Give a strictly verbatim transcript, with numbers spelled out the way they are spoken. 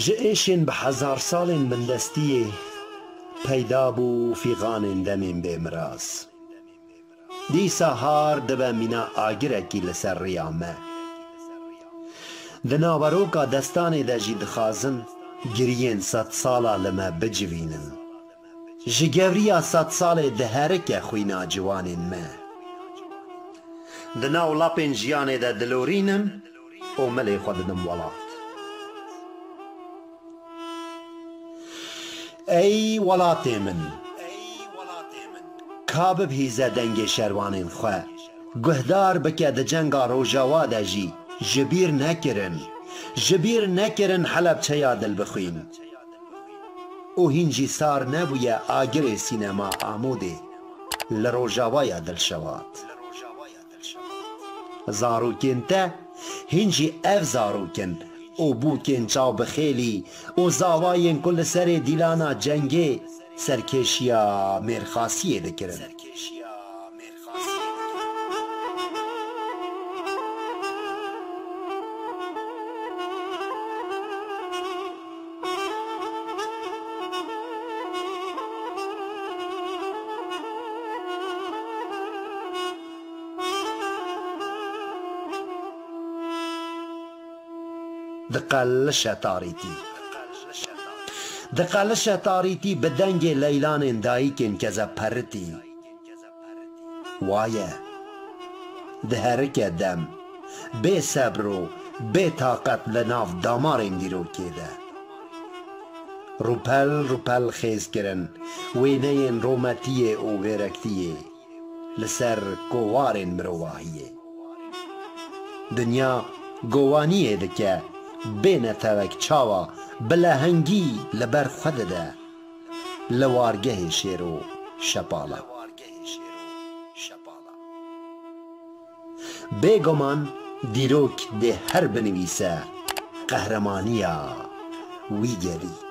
Ji êşên bi hezar salên bindestiyê peyda bû fîxanên demên bêmiraz. Dîsa har dibe mîna agirekî li ser riya me. Di naveroka destanê de jî dixwazin giriyên sedsala li me bicivînin. Ji gewriya sedsalê diherike xwîna ciwanên me. Di nav lapên jiyanê de dilorînim û milê xwe didim welat. Ey welatê min! Ka bibihîze dengê şervanên xwe, guhdar bike di cenga Rojawa de jî ji bîr nekirin, ji bîr nekirin Helebçeya dilbixwîn. Û hîn jî sar nebûye agirê sînema Amûdê li Rojavaya dilşewat. Zarokên te hîn jî ev zarok in û bûkên çavbixêlî û zavayên ku li serê dîlana cengê serkêşiya mêrxasiyê dikirin. Diqelişe tarîtî. Diqelişe tarîtî bi dengê leylanên dayikên kezeperitî. Waye. Diherike dem, bê sebr û bê taqet li nav damarên dîrokê de. Rûpel rûpel xêz kirin, wêneyên rometiyê û vêrektiyê li ser kowarên mirovahiyê. Dinya govaniyê dike, bê netewek çawa bi lehengî li ber xwe dide. Li wargehê şêr û şepala. Bêguman dîrok dê her binivîse qehremaniya wî gelî.